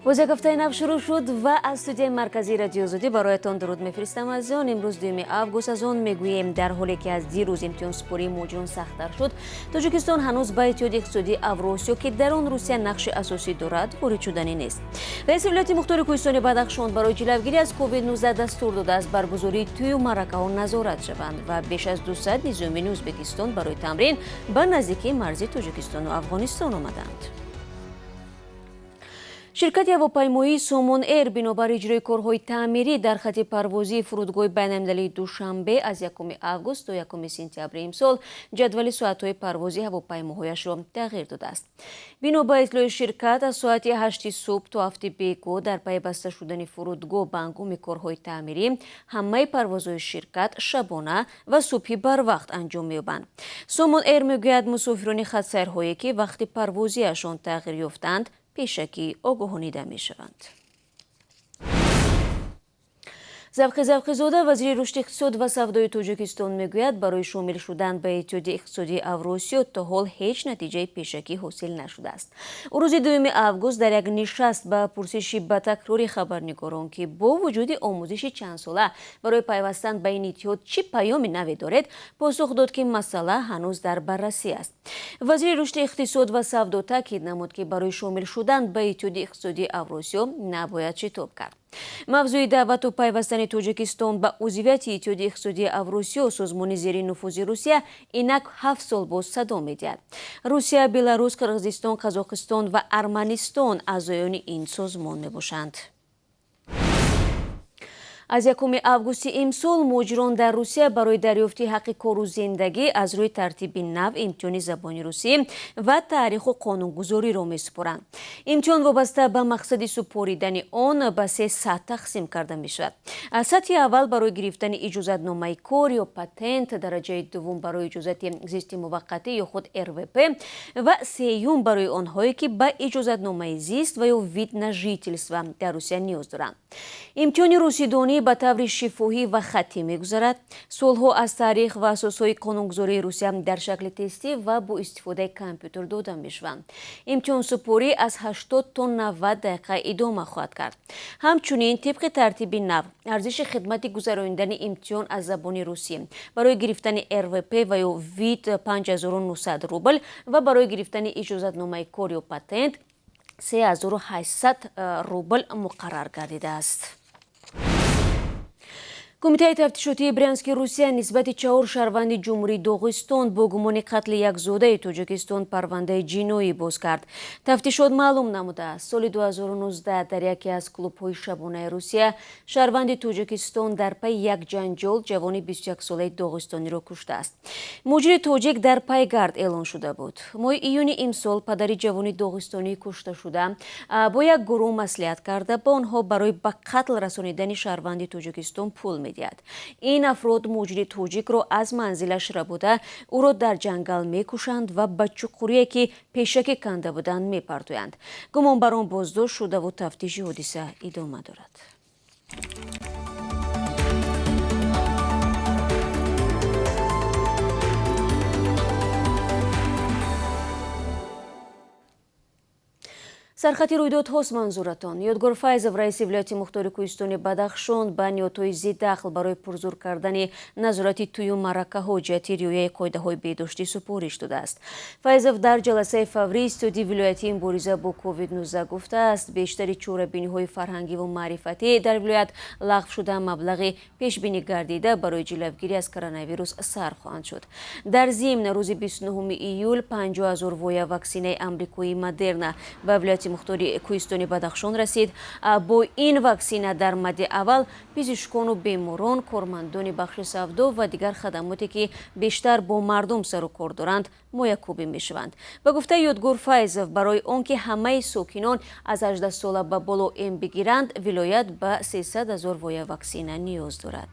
Боз як ҳафтаи нав шурӯъ шуд ва аз студияи марказии Радиои Озодӣ бароятон дуруд мефиристам. Азизон, имрӯз 2 август. Аз он мегӯем, дар ҳоле ки аз дирӯз имтиҳонсупории муҳоҷирон сахттар шуд, Тоҷикистон ҳанӯз ба Иттиҳоди иқтисодии Авросиё, ки дар он Русия нақши асосӣ дорад, ворид шуданӣ нест. Раиси вилояти мухтори кӯҳистони Бадахшон барои ҷилавгирӣ аз COVID-19 дастур додааст, баргузории тӯю маъракаҳо назорат шаванд ва беш аз 200 низомиёни Ӯзбекистон барои тамрин ба наздикии марзи Тоҷикистону Афғонистон омаданд. Ширкати ҳавопаймоии Сомон Эйр бинобар иҷрои корҳои таъмирӣ дар хати парвозии фурудгоҳи байналмилалии Душанбе аз 1 август то 1 сентябри имсол ҷадвали соатҳои парвози ҳавопаймоҳояшро тағйир додааст. Бино ба иттилои ширкат, аз соати 8 субҳ то 7 бегоҳ дар пайи баста шудани фурудгоҳ ба ҳангоми корҳои таъмирӣ ҳамаи парвозҳои ширкат шабона ва субҳи барвақт анҷом меёбанд. Сомон Эйр мегӯяд, мусофирони хатсайрҳое, ки вақти парвозиашон тағйир ёфтанд, пешакӣ огоҳонида мешаванд. Завқи Завқизода, вазири рушди иқтисод ва савдои Тоҷикистон, мегӯяд, барои шомил шудан ба Иттиҳоди иқтисодии Авросиё то ҳол ҳеҷ натиҷаи пешакӣ ҳосил нашудааст. Ӯ рӯзи 2 август дар як нишаст ба пурсиши ба такрори хабарнигорон, ки бо вуҷуди омӯзиши чандсола барои пайвастан ба ин иттиҳод чӣ паёми наве доред, посух дод, ки масъала ҳанӯз дар баррасӣ аст. Вазири рушди иқтисод ва савдо таъкид намуд, ки барои шомил шудан ба Иттиҳоди иқтисодии Авросиё набояд шитоб кард. Мавзӯи даъвату пайвастани Тоҷикистон ба узвияти Иттиҳоди иқтисодии Авросиё, созмони зери нуфузи Русия, инак 7 сол боз садо медиҳад. Русия, Беларус, Қирғизистон, Қазоқистон ва Арманистон аъзоёни ин созмон мебошанд. Аз 1 августи имсол муҳоҷирон дар Русия барои дарёфти ҳаққи кору зиндагӣ аз рӯи тартиби нав имтиҳони забони русӣ ва таъриху қонунгузориро месупоранд. Имтиҳон вобаста ба мақсади супоридани он ба се сатҳ тақсим карда мешавад. Сатҳи аввал барои гирифтани иҷозатномаи кор ё патент, дараҷаи дуввум барои иҷозати зисти муваққатӣ ё худ РВП ва сеюм барои онҳое, ки ба иҷозатномаи зист ва ё вид на жительство дар Русия ниёз доранд. Имтиҳони русидонӣ ба таври шифоҳӣ ва хаттӣ мегузарад. Суолҳо аз таърих ва асосҳои қонунгузории Русия дар шакли тестӣ ва бо истифодаи компютер дода мешаванд. Имтиҳонсупорӣ аз 80 то 90 дақиқа идома хоҳад кард. Ҳамчунин, тибқи тартиби нав, арзиши хидмати гузаронидани имтиҳон аз забони русӣ барои гирифтани РВП ва ё вид 5900 рубл ва барои гирифтани иҷозатномаи кор ё патент 3800 рубл муқаррар гардидааст. Кумитаи тафтишотии Брянски Русия нисбати чаҳор шаҳрванди Ҷумҳурии Доғистон бо гумони қатли як зодаи Тоҷикистон парвандаи ҷиноӣ боз кард. Тафтишот маълум намудааст, соли 2019 дар яке аз клубҳои шабонаи Русия шаҳрванди Тоҷикистон дар пайи як ҷанҷол ҷавони 21-солаи доғистониро куштааст. Муҷири тоҷик дар пайгард эълон шуда буд. Моҳи июни имсол падари ҷавони доғистонии кушташуда бо як гурӯҳ маслиҳат карда, ба онҳо барои ба қатл расонидани шаҳрванди Тоҷикистон пул медиҳад. Ин афрод муҷири тоҷикро аз манзилаш рабуда, ӯро дар ҷангал мекушанд ва ба чуқурие, ки пешакӣ канда буданд, мепартоянд. Гумонбарон боздошт шудаву тафтиши ҳодиса идома дорад. Сархати рӯйдодҳост манзуратон. Ёдгор Файзов, раиси вилояти мухтори кӯҳистони Бадахшон, ба ниҳодҳои зидахл барои пурзур кардани назорати тӯю маъракаҳо ҷиҳати риояи қоидаҳои беҳдоштӣ супориш додааст. Файзов дар ҷаласаи фаврии ситоди вилоятии мубориза бо COVID-19 гуфтааст, бештари чорабиниҳои фарҳангиву маърифатӣ дар вилоят лағв шуда, маблағи пешбинӣ гардида барои ҷилавгирӣ аз коронавирус сарф хоҳанд шуд. Дар зимн, рӯзи 29 июл 50 ҳазор воя ваксинаи амрикоии Модерна ба вилояти мухтори кӯҳистони Бадахшон расид. Бо ин ваксина дар мадди аввал пизишкону беморон, кормандони бахши савдо ва дигар хадамоте, ки бештар бо мардум сару кор доранд, моякӯбӣ мешаванд. Ба гуфтаи Ёдгор Файзов, барои он ки ҳамаи сокинон аз 18 сола ба боло эм бигиранд, вилоят ба 300 ҳазор воя ваксина ниёз дорад.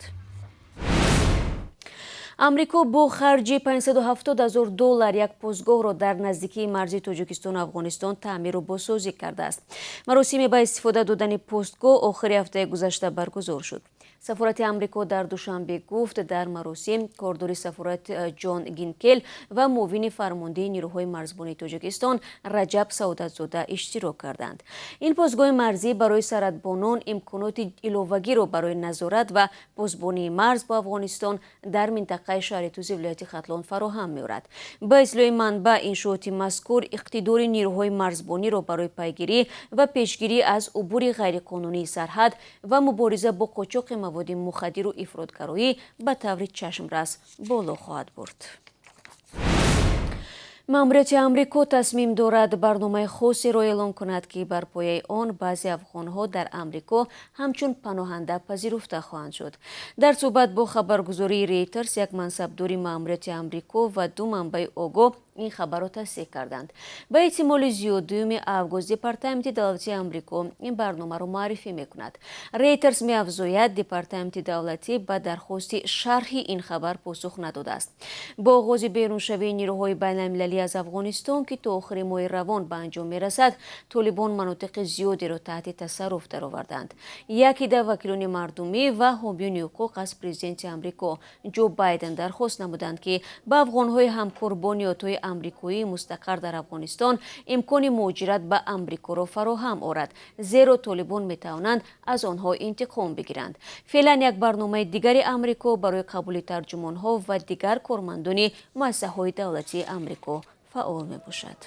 Амрико бо харҷи 570 ҳазор доллар як постгоҳро дар наздикии марзи Тоҷикистону Афғонистон таъмиру бозсозӣ кардааст. Маросими ба истифода додани постгоҳ охири ҳафтаи гузашта баргузор шуд. Сафорати Амрико дар Душанбе гуфт, дар маросим кордори сафорат Ҷон Гинкел ва муовини фармондеҳи нирӯҳои марзбонии Тоҷикистон Раҷаб Саодатзода иштирок карданд. Ин постгоҳи марзӣ барои сарҳадбонон имконоти иловагиро барои назорат ва посбонии марз бо Афғонистон дар минтақаи шаҳри Тузи вилояти Хатлон фароҳам меорад. Ба иттилои манбаъ, иншооти мазкур иқтидори нирӯҳои марзбониро барои пайгирӣ ва пешгирӣ аз убури ғайриқонунии сарҳад ва мубориза бо қочоқи маводи мухаддиру ифротгароӣ ба таври чашмрас боло хоҳад бурд. Маъмурияти Амрико тасмим дорад барномаи хосеро эълон кунад, ки бар пояи он баъзе афғонҳо дар Амрико ҳамчун паноҳанда пазируфта хоҳанд шуд. Дар суҳбат бо хабаргузории Рейтерс як мансабдори маъмурияти Амрико ва ду манбаи огоҳ ин хабарро тасдиқ карданд. Ба эҳтимоли зиёд, 2 август Департаменти давлатии Амрико ин барномаро муаррифӣ мекунад. Рейтерс меафзояд, Департаменти давлатӣ ба дархости шарҳи ин хабар посух надодааст. Бо оғози беруншавии нирӯҳои байналмилалӣ аз Афғонистон, ки то охири моҳи равон ба анҷом мерасад, толибон манотиқи зиёдеро таҳти тасарруф дароварданд. Як идда вакилони мардумӣ ва ҳомиёни ҳуқуқ аз президенти Амрико Ҷо Байден дархост намуданд, ки ба афғонҳои ҳамкор бо ниҳодҳои амрикоӣ мустақар дар Афғонистон имкони муҳоҷират ба Амрикоро фароҳам орад, зеро толибон метавонанд аз онҳо интиқом бигиранд. Феълан як барномаи дигари Амрико барои қабули тарҷумонҳо ва дигар кормандони муассисаҳои давлатии Амрико фаъол мебошад.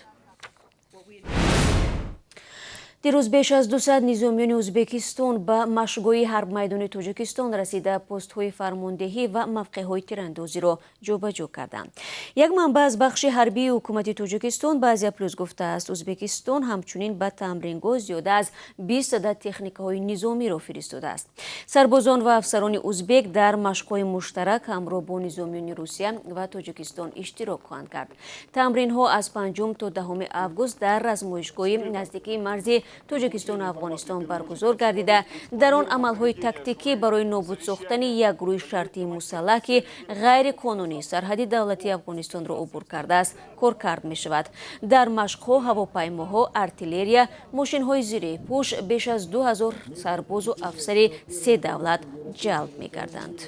Дирӯз беш аз 200 низомиёни Ӯзбекистон ба машқгоҳи ҳарбмайдони Тоҷикистон расида, постҳои фармондеҳӣ ва мавқеъҳои тирандозиро ҷобаҷо карданд. Як манбаъ аз бахши ҳарбии ҳукумати Тоҷикистон ба Азия Плюс гуфтааст, Ӯзбекистон ҳамчунин ба тамрингоҳ зиёда аз 20 адад техникаҳои низомиро фиристодааст. Сарбозон ва афсарони узбек дар машқҳои муштарак ҳамроҳ бо низомиёни Русия ва Тоҷикистон иштирок хоҳанд кард. Тамринҳо аз 5 то 10 август дар размоишгоҳи наздикии марзи Тоҷикистону Афғонистон баргузор гардида, дар он амалҳои тактикӣ барои нобуд сохтани як гурӯҳи шартии мусаллаҳ, ки ғайриқонунӣ сарҳади давлатии Афғонистонро убур кардааст, коркард мешавад. Дар машқҳо ҳавопаймоҳо, артиллерия, мошинҳои зиреҳпӯш, беш аз 2000 сарбозу афсари се давлат ҷалб мегарданд.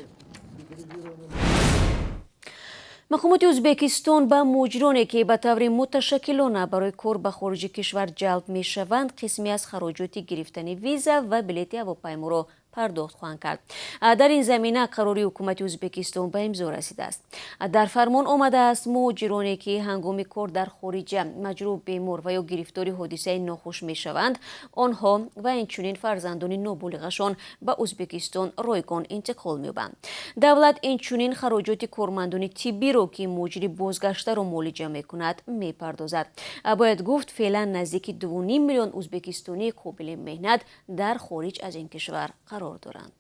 Мақомоти Ӯзбекистон ба муҳоҷироне, ки ба таври муташаккилона барои кор ба хориҷи кишвар ҷалб мешаванд, қисме аз хароҷоти гирифтани виза ва билети ҳавопайморо пардохт хоҳанд кард. Дар ин замина қарори ҳукумати Ӯзбекистон ба имзо расидааст. Дар фармон омадааст, муҳоҷироне, ки ҳангоми кор дар хориҷа маҷрӯҳ, бемор ва ё гирифтори ҳодисаи нохуш мешаванд, онҳо ва инчунин фарзандони ноболиғашон ба Ӯзбекистон ройгон интиқол меёбанд. Давлат инчунин хароҷоти кормандони тиббиро, ки муҳоҷири бозгаштаро муолиҷа мекунад, мепардозад. Бояд гуфт, феълан наздики 2,5 миллион ӯзбекистонии қобили меҳнат дар хориҷ аз ин кишвар қарор доранд.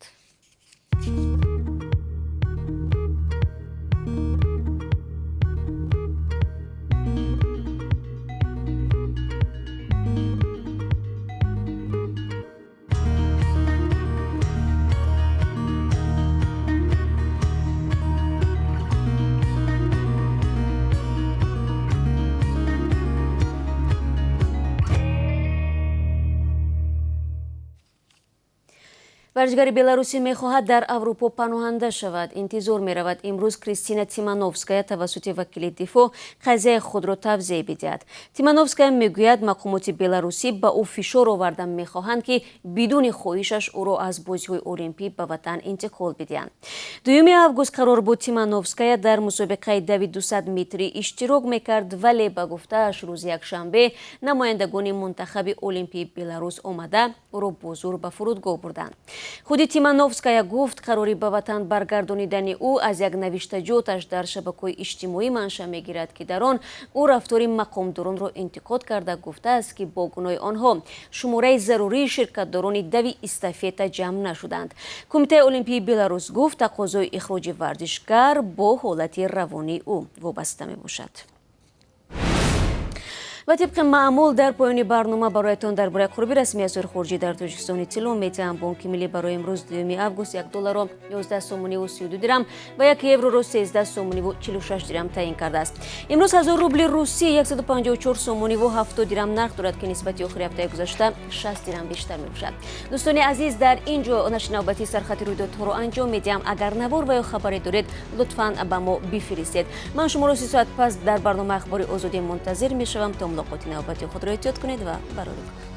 Варзишгари беларусӣ мехоҳад дар Аврупо паноҳанда шавад. Интизор меравад, имрӯз Кристина Тимановская тавассути вакили дифоъ қазияи худро тавзеҳ бидиҳад. Тимановская мегӯяд, мақомоти беларусӣ ба ӯ фишор оварда мехоҳанд, ки бидуни хоҳишаш ӯро аз бозиҳои олимпӣ ба ватан интиқол бидиҳанд. 2 август қарор буд Тимановская дар мусобиқаи дави 200 метрӣ иштирок мекард, вале ба гуфтааш, рӯзи якшанбе намояндагони мунтахаби олимпии Беларус омада, ӯро бо зур ба фурудгоҳ бурданд. Худи Тимановская гуфт, қарори ба ватан баргардонидани ӯ аз як навиштаҷоташ дар шабакаҳои иҷтимоӣ манша мегирад, ки дар он ӯ рафтори мақомдоронро интиқод карда, гуфтааст, ки бо гуноҳи онҳо шумораи зарурии ширкатдорони дави эстафета ҷамъ нашуданд. Кумитаи олимпии Беларус гуфт, тақозои ихроҷи варзишгар бо ҳолати равонии ӯ вобаста мебошад. Ва тибқи маъмул дар поёни барнома бароятон дар бораи қурби расмии асъори хориҷӣ дар Тоҷикистон иттилоъ метиҳам. Бонки Миллӣ барои имрӯз, 2 август, 1 долларро 11 сомониву 32 дирам ва 1 евроро 13 сомониву 46 дирам таъин кардааст. Имрӯз 1000 рубли русӣ 154 сомониву 70 дирам нарх дорад, ки нисбати охири ҳафтаи гузашта 60 дирам бештар мебошад. Дӯстони азиз, дар ин ҷо нашри навбатии сархати рӯйдодҳоро анҷом медиҳам. Агар навор ва ё хабаре доред, лутфан ба мо бифиристед. Ман шуморо 3 соат пас дар барномаи Ахбори Озодӣ мунтазир мешавам. То мулоқоти навбати, худро эҳтиёт кунед ва барори.